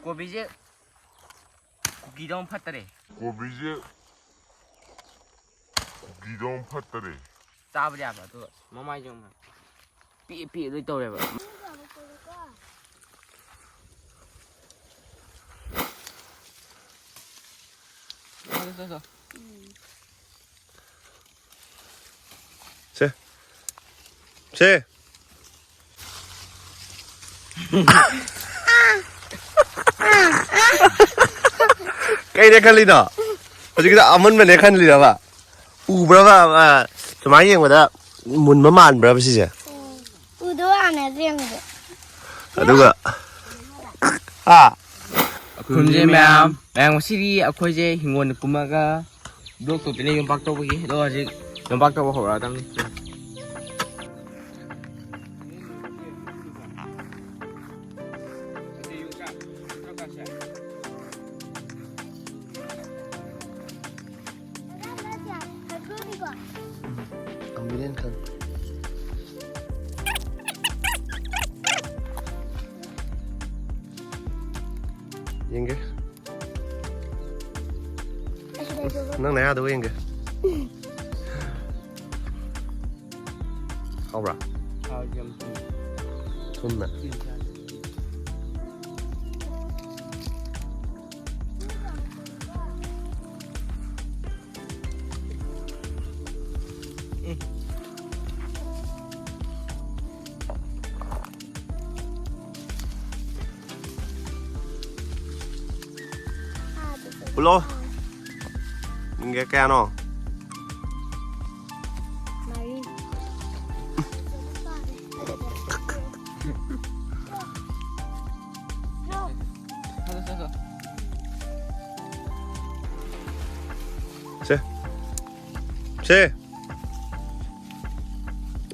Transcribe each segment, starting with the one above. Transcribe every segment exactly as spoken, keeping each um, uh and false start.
ꯀꯣꯕꯤꯁꯦ ꯀꯨꯀꯤꯗꯧ ꯐꯠꯇꯔꯦ꯫ ꯀꯣꯕꯤꯁꯦ ꯀꯨꯀꯤꯗꯧ ꯐꯠꯇꯔꯦ꯫ ꯆꯥꯕꯗꯤ ꯌꯥꯕ ꯑꯗꯨꯒ ꯃꯃꯥꯏꯁꯦ ꯑꯃꯨꯛ ꯄꯤꯛꯑꯦ ꯄꯤꯛꯑꯦ ꯂꯣꯏ ꯇꯧꯔꯦꯕ꯫ ꯁꯦ꯫ ꯁꯦ꯫ ꯀꯩꯅꯦ ꯈꯜꯂꯤꯅꯣ? ꯍꯧꯖꯤꯛꯀꯤꯗꯣ ꯑꯃꯨꯟꯕꯅꯦ ꯈꯜꯂꯤꯔꯕ? ꯎꯕ꯭ꯔꯕ? ꯑ, ꯁꯨꯃꯥꯏꯅ ꯌꯦꯡꯕꯗ ꯃꯨꯟꯕ ꯃꯥꯟꯕ꯭ꯔꯕ ꯁꯤꯁꯦ? ꯎꯗꯧ ꯋꯥꯅꯦ ꯑꯗꯨ ꯌꯦꯡꯕꯗ꯫ ꯑꯗꯨꯒ ꯍꯥ? ꯈꯨꯔꯨꯝꯖꯩ ꯃꯌꯥꯝ꯫ ꯃꯌꯥꯝ, ꯉꯁꯤꯗꯤ ꯑꯩꯈꯣꯏꯁꯦ ꯍꯤꯡꯒꯣꯜꯗ ꯀꯨꯝꯃꯒ ꯕ꯭ꯂꯣꯛ ꯇꯧꯗꯣꯏꯅꯦ ꯌꯣꯝꯄꯥꯛ ꯇꯧꯕꯒꯤ꯫ ꯑꯗꯣ ꯍꯧꯖꯤꯛ ꯌꯣꯝꯄꯥꯛ ꯇꯧꯕ ꯍꯧꯔꯛꯑꯗꯕꯅꯤ꯫ ꯌꯦꯡꯒꯦ꯫ ꯅꯪ ꯅꯌꯥꯗꯨꯒ ꯌꯦꯡꯒꯦ꯫ ꯍꯥꯎꯕ꯭ꯔꯥ? ꯍꯥꯎꯗꯤ ꯌꯥꯝ ꯊꯨꯝꯃꯦ꯫ ꯊꯨꯝꯃꯦ꯫ ꯊꯨꯝ ꯆꯥꯗꯦ꯫ ꯄꯨꯜꯂꯣ꯫ ꯅꯪꯒꯤ ꯀꯌꯥꯅꯣ? ꯃꯔꯤ꯫ ꯁꯦ꯫ ꯁꯦ꯫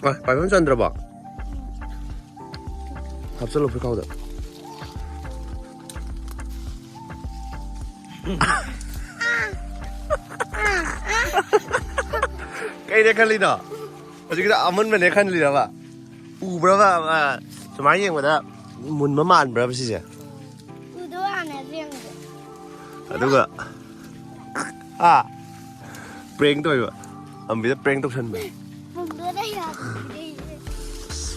ꯑ, ꯄꯥꯏꯐꯝ ꯆꯟꯗ꯭ꯔꯕꯣ? ꯍꯥꯞꯆꯜꯂꯣ ꯐꯨꯔꯤꯠꯈꯥꯎꯗ꯫ ꯀꯩꯅꯦ ꯈꯜꯂꯤꯅꯣ? ꯍꯧꯖꯤꯛꯀꯤꯗꯣ ꯑꯃꯨꯟꯕꯅꯦ ꯈꯜꯂꯤꯔꯕ? ꯎꯕ꯭ꯔꯕ? ꯑ, ꯁꯨꯃꯥꯏꯅ ꯌꯦꯡꯕꯗ ꯃꯨꯟꯕ ꯃꯥꯟꯕ꯭ꯔꯕ ꯁꯤꯁꯦ? ꯎꯗꯧ ꯑꯗꯨꯒ ꯑꯥ ꯄ꯭ꯔꯦꯡ ꯇꯧꯋꯦꯕ꯫ ꯑꯝꯕꯤꯗ ꯄ꯭ꯔꯦꯡ ꯇꯧꯁꯟꯕ꯫ ꯄꯨꯡꯗꯣꯗ ꯌꯥꯗ꯭ꯔꯦ꯫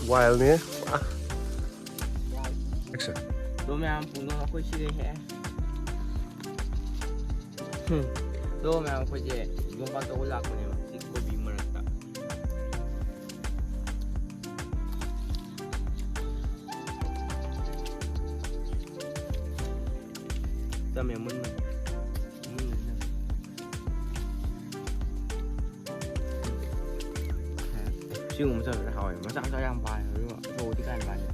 ꯋꯥꯏꯜꯅꯦ꯫ ꯑꯦꯛꯁꯟ꯫ ꯑꯗꯣ ꯃꯌꯥꯝ ꯄꯨꯡꯗꯣꯟ ꯑꯩꯈꯣꯏ ꯁꯤꯗꯩ ꯍꯦꯛꯑꯦ꯫ ꯍꯝ꯫ ꯑꯗꯣ ꯃꯌꯥꯝ ꯑꯩꯈꯣꯏꯁꯦ ꯌꯣꯝꯄꯥꯛ ꯇꯧꯕ ꯂꯥꯛꯄꯅꯦꯕ ꯁꯤ ꯀꯣꯕꯤ ꯃꯔꯛꯇ꯫ ꯆꯝꯃꯦ ꯃꯨꯟꯕ꯫ ꯃꯨꯟꯕꯁꯤꯅ꯫ ꯁꯤꯒꯨꯝꯕ ꯆꯝꯕꯁꯦ ꯍꯥꯎꯋꯦ꯫ ꯃꯆꯥ ꯃꯆꯥ ꯌꯥꯝ ꯄꯥꯜꯂꯦ꯫ ꯑꯗꯨꯒ ꯑꯆꯧꯕꯗꯤ ꯀꯥ ꯍꯦꯟꯅ ꯄꯥꯟꯗꯦ꯫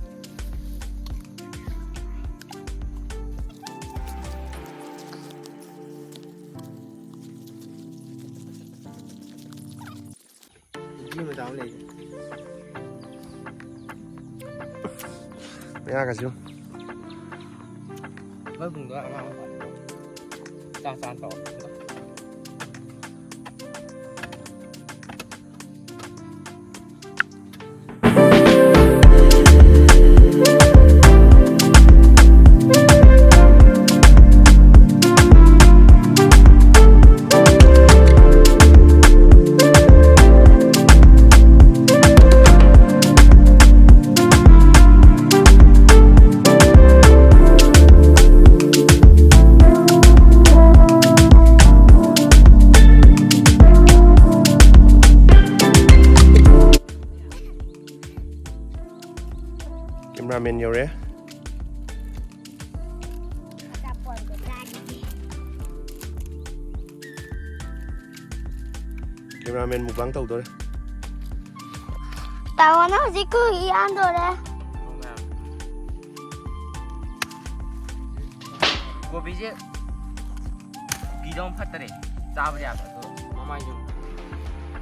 ꯄꯨꯈ꯭ꯔꯤ ꯃꯆꯥ ꯑꯃ ꯂꯩ꯫ ꯃꯌꯥꯒꯁꯨ꯫ ꯃꯣꯏ ꯄꯨꯡꯗꯣ ꯑꯉꯥꯡ ꯃꯆꯥ ꯆꯥ ꯆꯥ ꯇꯧꯔ꯫ ꯀꯦꯃꯦꯔꯥꯃꯦꯟ ꯌꯧꯔꯦ꯫ ꯑꯆꯥꯄꯣꯠ ꯑꯝꯇ ꯆꯥꯈꯤꯒꯦ꯫ Cameraman mukbang ꯇꯧꯗꯣꯔꯦ꯫ ꯇꯥꯃꯣꯅ ꯍꯧꯖꯤꯛ ꯀꯨꯀꯤ ꯌꯥꯟꯗꯣꯔꯦ꯫ ꯀꯣꯕꯤꯁꯦ ꯀꯨꯀꯤꯗꯧ ꯐꯠꯇꯔꯦ꯫ ꯆꯥꯕꯗꯤ ꯌꯥꯕ ꯑꯗꯣ ꯃꯃꯥꯏꯁꯨ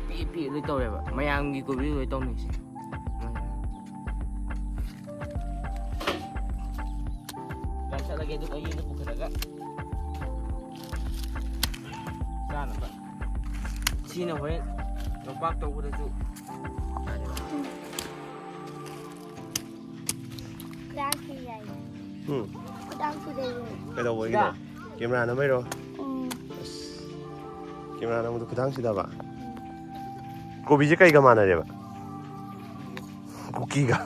ꯄꯤ ꯄꯤ ꯂꯣꯏ ꯇꯧꯔꯦꯕ꯫ ꯃꯌꯥꯝꯒꯤ ꯀꯣꯕꯤ ꯂꯣꯏ ꯇꯧꯅꯩꯁꯦ꯫ ꯂꯥꯏꯁꯠꯂꯒꯦ ꯑꯗꯨꯒ ꯌꯨꯝꯗ ꯄꯨꯈꯠꯂꯒ ꯆꯥꯅꯕ꯫ ꯁꯤꯅ ꯍꯣꯔꯦꯟ ꯌꯣꯝꯄꯥꯛ ꯇꯧꯕꯗꯁꯨ ꯌꯥꯅꯦꯕ꯫ ꯆꯥꯈꯤ ꯌꯥꯏ꯫ ꯎꯝ꯫ ꯈꯨꯗꯥꯡꯁꯤꯗ ꯌꯦꯡꯉꯣ꯫ ꯀꯩꯗꯧꯕꯒꯤꯅꯣ? ꯁꯤꯗ? ꯀꯦꯃꯦꯔꯥ ꯅꯝꯕꯩꯔꯣ? ꯎꯝ꯫ ꯑꯁ, ꯀꯦꯃꯦꯔꯥ ꯅꯝꯕꯗꯣ ꯈꯨꯗꯥꯡ ꯁꯤꯗꯕ? ꯀꯣꯕꯤꯁꯦ ꯀꯩꯒ ꯃꯥꯟꯅꯔꯦꯕ? ꯀꯨꯀꯤꯒ꯫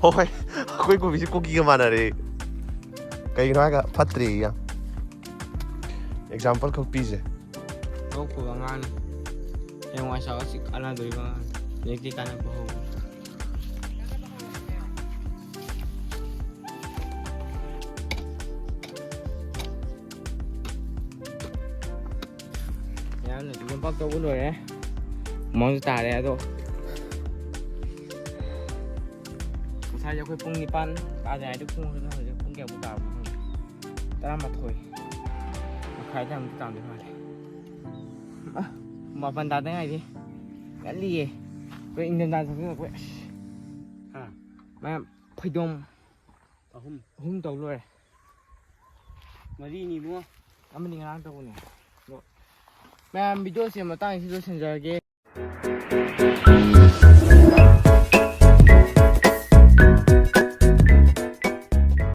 ꯍꯣꯏ, ꯑꯩꯈꯣꯏ ꯀꯣꯕꯤꯁꯦ ꯀꯨꯀꯤꯒ ꯃꯥꯟꯅꯔꯦ꯫ ꯀꯩꯒꯤꯅꯣ ꯍꯥꯏꯔꯒ ꯐꯠꯇ꯭ꯔꯦ ꯌꯥꯝ꯫ ꯑꯦꯛꯖꯥꯝꯄꯜ ꯈꯛ ꯄꯤꯁꯦ꯫ ꯂꯧ ꯈꯨꯕ ꯑꯉꯥꯡꯅꯤ꯫ ꯍꯌꯦꯡꯋꯥꯏ ꯆꯥꯎꯔ ꯀꯥꯟꯅꯗꯣꯔꯤꯕ ꯑꯉꯥꯡꯅꯤ꯫ ꯍꯧꯖꯤꯛꯇꯤ ꯀꯥꯟꯅꯕ ꯍꯧꯔꯦ꯫ ꯃꯌꯥꯝꯅ ꯌꯣꯝꯄꯥꯛ ꯇꯧꯕ ꯂꯣꯏꯔꯦ꯫ ꯃꯑꯣꯡꯁꯨ ꯇꯥꯔꯦ ꯑꯗꯣ꯫ ꯉꯁꯥꯏꯁꯦ ꯑꯩꯈꯣꯏ ꯄꯨꯡ ꯅꯤꯄꯥꯟ ꯇꯥꯗ꯭ꯔꯤꯉꯩꯗ ꯄꯨꯡ ꯍꯧꯖꯤꯛ ꯄꯨꯡ ꯀꯌꯥꯃꯨꯛ ꯇꯥꯔꯕꯅꯣ ꯈꯪꯗꯦ꯫ ꯇꯔꯥꯃꯥꯊꯣꯏ ꯃꯈꯥꯏ ꯑꯗꯥꯏꯃꯨꯛ ꯇꯥꯔꯝꯗꯣꯏ ꯃꯥꯜꯂꯦ꯫ ꯑ, ꯃꯥꯄꯟ ꯇꯥꯗ ꯉꯥꯏꯔꯤ꯫ ꯉꯜꯂꯤꯌꯦ꯫ ꯑꯩꯈꯣꯏ ꯏꯪꯊꯝꯊꯥ ꯆꯪꯁꯤꯜꯂꯛꯄꯩ꯫ ꯑꯁ꯫ ꯍꯥ? ꯃꯌꯥꯝ ꯐꯩꯗꯣꯝ ꯑꯍꯨꯝ꯫ ꯑꯍꯨꯝ ꯇꯧ ꯂꯣꯏꯔꯦ꯫ ꯃꯔꯤꯅꯤ ꯏꯕꯨꯡꯉꯣ꯫ ꯑꯃꯗꯤ ꯉꯔꯥꯡ ꯇꯧꯕꯅꯦ꯫ ꯑꯗꯣ ꯃꯌꯥꯝ ꯚꯤꯗꯤꯑꯣꯁꯦ ꯃꯇꯥꯡꯁꯤ ꯂꯣꯏꯁꯤꯟꯖꯔꯒꯦ꯫